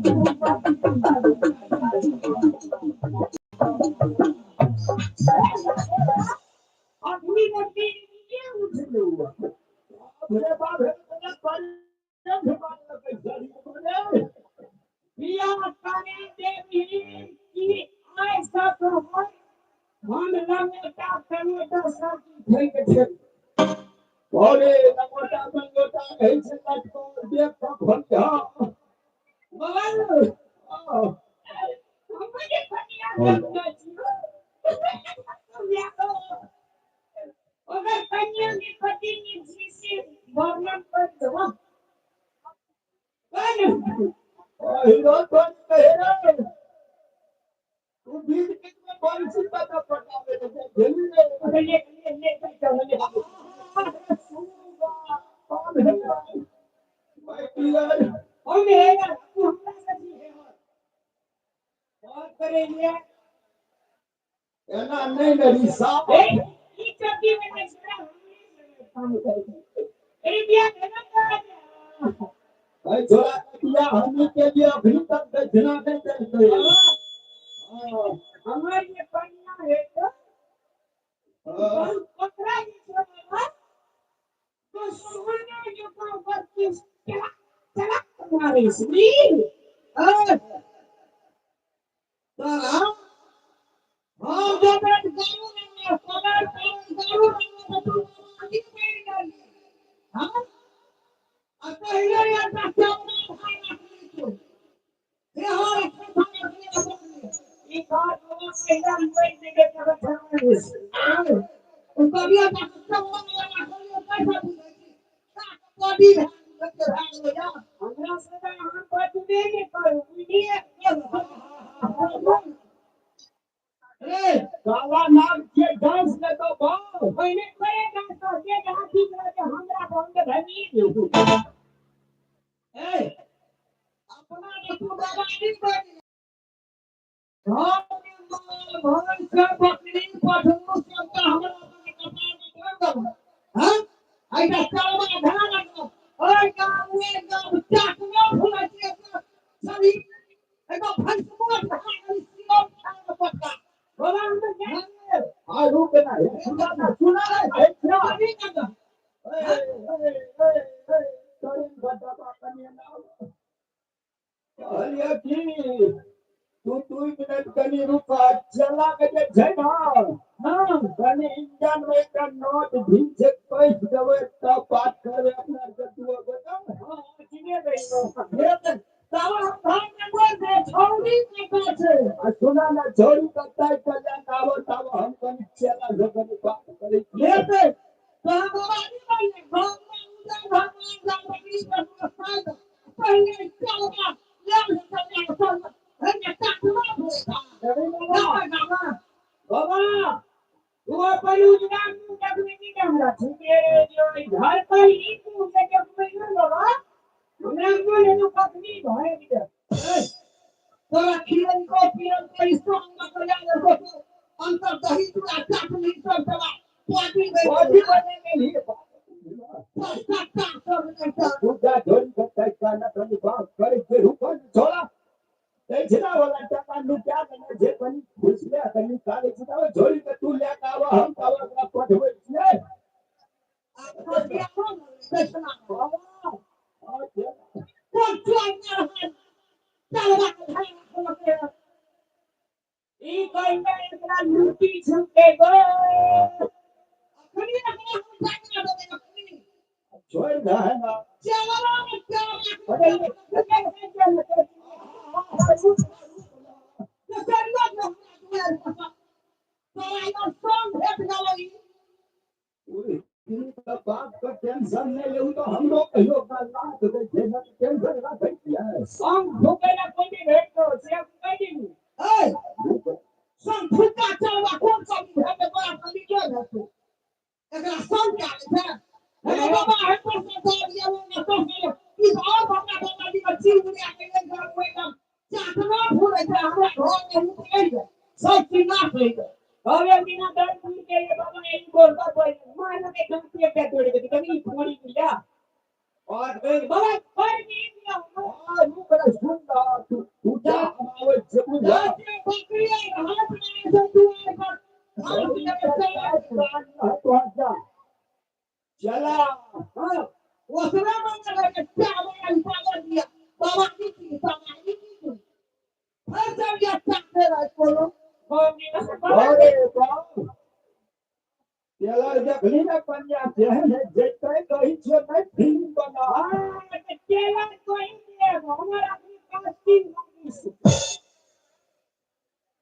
अखनी बत्ती के उठलू। बाप रे बाप, हे तोरा करिया झुका लेलकै शरीर रे। बियाह करे देबही कि आइ सँ तोहर हम लंगोटा तंगोटा सब चीज धोइ के छोड़ि। अरे लंगोटा तंगोटा रहै छै लटकल, देख कऽ खोलिहऽ। बाबा, हमर जे कनिया लंगोटा छियौ, ओकर कनिया के कति नीक छै से वर्णन कर देबह। हीरो तोरी कहे रे, तू बीच बीच में बंसी कतऽ पटाबे के छै भेली रे। ले ले ले ले। बाप रे बाप, my dear. हम हे तू हमरा से जी हे बात करे लिए। एना नहि ने रिसा। ए, ई चड्डी में नहीं छोड़ा, हमरे काम करे अरे बियाह भेलो तो। भाई छोरा के बियाह हमनी के लिए अभी तक दक्षिणा नहीं देलकै। हाँ। हमर जे कन्या है तो ओकरा जे छोड़ा तो सोना जकाँ बत्तीस चलक चलक मारे सुनी। तारा हम जब करू ने कलर करू ने तो तू आगे बढ़ गेली। हाँ, आ पहिले एकटा चौड़ा भाई रखली तू हे हो रखली भाई रखली। ई बात बाबा पहिला मोबाइल देखे तब छोड़ा। ओ कभी एकटा चौड़ा रखली, पैसा बुझै छी कभी भए गेलै या। हमरा से तऽ अहाँ बचबे नहि करू, बुझलियै? रे। काला नाग के डांस ले तो बाप। पहिने करे डांस जे हाथी के हमरा बहुत धनी। ए, अपना के तू बाबा नहीं बनी, घर में माल भैंस बकरी पठरू सबटा हमरा अपने कपार में धर देबो। हाँ, एहिटा चलबा धान रखब ओहि गाम ओहि गाम चाकनो फुलै छै अपना शरीर एकदम भैंसमोट भए गेल सिरम खाय पटका। बाबा, हम तऽ जानि। आ रुक ना, सुना ना, सुना ना हे छा। अभी ना। ए ए ए ए, तोरी गड्ढा कनी ना कहलिए कि तू 2 मिनट कनी रुक, चला के जे छै ने। हाँ। कनी इंजन में एकटा नट ढील छै, कस देबै तब बात करबै अपना आरके दुओ गोटा। हाँ, ठीके कहियो। तब हम घर में बोल दे छौड़ी कतऽ छै? आ सुना ना, छोड़ी कत्ता चल आबो तब हम कनी चला से कनी बात करै छियै। लेते तो हम बाबा नहीं बने, घर में उजर भगवान जा बकरी पर साइड पहले चलबा ले चलबा चलबा हे ने चाकना भोता। रवि बाबा। Gamma gamma. बाबा, तू अपन उजरा मुँह देखबै कि हमरा ठीके जो घर पर ई मुँह से देखबै ने बाबा, हमरा मन एनो कखनी भए गेल। तोरा खियलको पियलको संग कया लेलको तो अंतर दही चूड़ा चटनी सब तोरा पार्टी दे। कथी बने गेली? सट्टा सब नहि तऽ। पूजा झोरी कत्ता काना कनी बात करै छै, रुको ने छोड़ा। दक्षिणा वाला टका नुका देने छै, कनी खुश ले कनी काले छै, तब झोरी के तू ले के आबऽ, हम तब ओकरा पठबै छियै। दक्षिणा। बाबा। हाँ, चल। कोन चोर रहल चलबा के घर रखलकै? ई कहिया एकरा लूटी छुटे गो। अखनी एकरा हम जाना देबै अखनी। छोड़ि दे है ना। चलबा ने चलबा। अरे केसरिया के हमरा दुआरि पर तोरा इधर संग भेट गेलै ई। ओहि तऽ बाप के टेंशन नहि लेउ तऽ हमरो कहियो काल लाथ दै छै ने, टेंशन राखै छियै। संग फूकै ला कोई नहीं भेटतो से कहि दिनु। ए, संग फुक्का चलबा कोन सब भेटै तोरा सब के भेटतौ? एकरा संग के आबै छै हे बाबा, हे पर से दऽ दिअ ओ तो से ई और हमरा बाबा जी के चीज उड़ा के एक घर में एकदम चाटना फूलै छै, हमरा घर में उतरि गेल सब चीज नाश होइ गेल। अरे बिना दर्द दूर के ये बाबा एक बोल पर कोई मार के कांटी एकटा तोड़ के कभी फोड़ी दिया और गई बाबा पर नहीं दिया। आ रुक रे, सुन ना तू। तबाही की तबाही की हर जगह चाहते रह कोनो अरे बाप टेलर देखली ने कन्या तेहन है जैते कहै छियै नहि फिल्म बना। टेलर कोई देब हमर अपनी कास्टिंग लागी।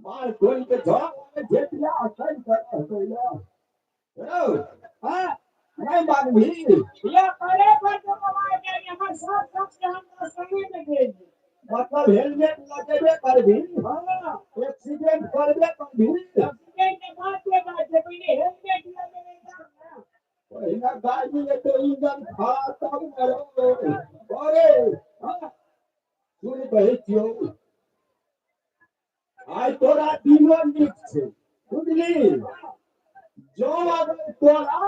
मार खोल के झोड़ा में जेतिया अखन कर रहतो या हां नहीं मानबी या करे पर तो बाबा के हमर सब शख्स के हम संगे में भेज। मतलब हेलमेट लगेबे करबी। हां एक्सीडेंट करबे करबी। एक्सीडेंट के बाद के बात छै पहिले हेलमेट लगेबे तब ना। पहिने गाड़ी एते इंजन खड़ा तब ने रहो। अरे हां सुन कहै छियौ आइ तोरा दिनो नीक छै बुझली। जो अगर तोरा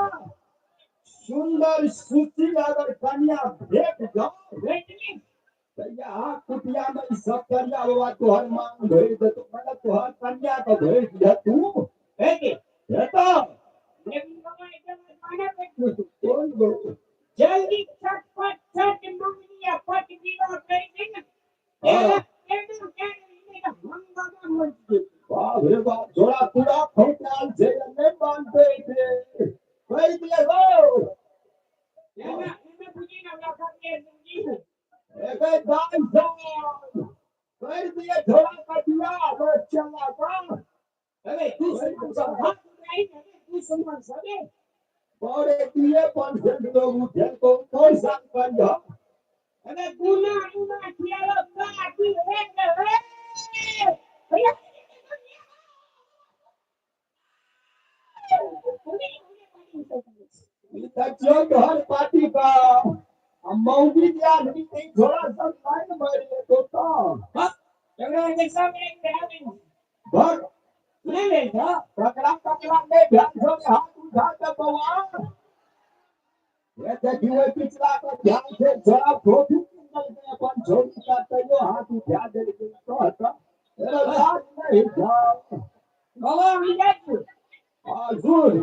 सुंदर सुशील अगर कन्या भेट जाओ भेटली तैया कुटिया में ई सब करिया बाबा तोहर मांग भरि देतो मतलब तोहर कन्या के भरि दिह तू भेटी हेतो। लेकिन बाबा एकदम माने पड़तो। कोन गो जल्दी चटपट चट मंगनी या पट विवाह कर दे ना। हाँ। एना एना हम बाबा मत दे। बाप रे बाप जोड़ा पूरा फौटाल छै नहीं मानते थे कहि दिए गो। एना एना बुझी ना हमरा के बुझी। एक दान साहब कर दिए झोड़ा का दिया बस चला का। अरे तू सुन सब हाथ उठाई ना तू सुन सबे। और एक 2% लोग उठे को कोई साल कर जा। अरे गुना गुना किया का की रे रे भैया ई त क्यों तोहर पार्टी का मौगी के आदमी के झोड़ा सब लाइन मारि लेतो तो एकरा के सामने एक भग नहीं ले था तकड़ा तकड़ा नहीं ध्यान से हाथ उठा के बउआ ये देखियो पिछला का ध्यान से झोड़ा ठोकी निकल गए अपन झोली का तैयो हाथ उठा देलकै तो एरा लाज नहीं जाओ बाबा हम जाए। हाँ सुन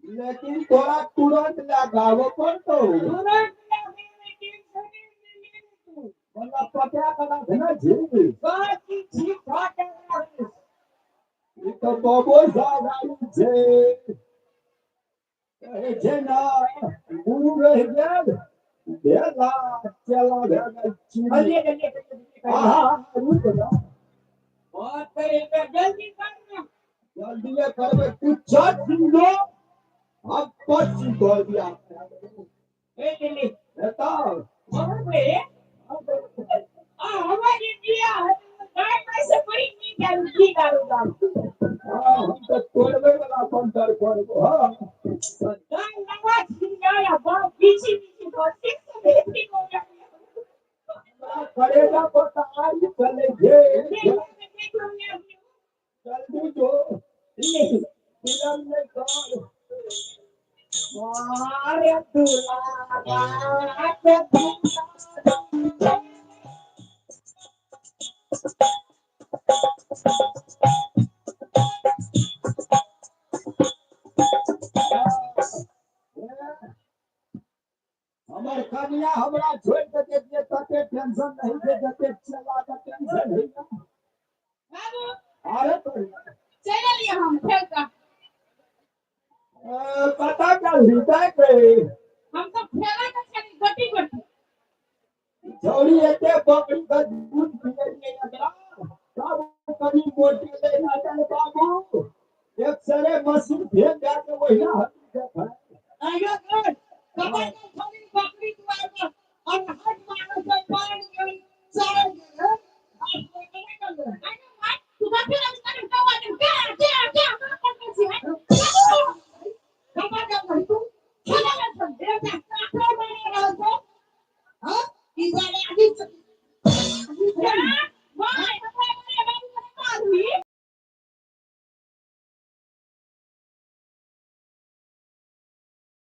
लेकिन तोरा तुरंत लगावो पड़तो। तुरंत लगे टेंशन नहीं ले तू। मतलब पटा के रखना झील बाकी ठीक ठाक है। ई तो बाबो साहब आई छे कहे छे ना गुरु रह गेल भेला चला भए गेल चीनी। जल्दी जल्दी आहा रुक जा बहुत करे जल्दी कर ना। जल्दी करबे तू चट दो हम पच्ची कर दिया। ए दिल्ली बताओ बहुत रे आ हमारी दिया है गाय पैसे बड़ी नी दारू की दारू दारू। हां हम तो तोड़बे वाला पंटर करबो। हां गाय लगा छी या बाप पीछे पीछे बहुत से बेटी हो गया। करेगा पर आई चले जे जल्दी जो फिल्म में कर अरे दुलारा हमर कन्या हमरा छोड़ के दे तते टेंशन नहीं छै जते चला के टेंशन है। बाबू अरे तो चलि एलियै हम खेल कऽ। पता क्या हृदय के हम तो खेला के छली गोटी गोटी। छौड़ी एते बकरी के दूध पिए एकरा सब कनी मोटी ले ना बाबू एक्सरे मशीन भेज दे के वहिना हटी देख। आयो गो कबर के छली बकरी दुआर पर और हट मारो से पार गेल चार गेल हाथ में कना कर आयो माय तू बापे राज कर कवा दे क्या क्या क्या हम करते छी कबर के नहीं तू खेला के छली एक साथ मारे रहल छौ। हां ई बार आदि जा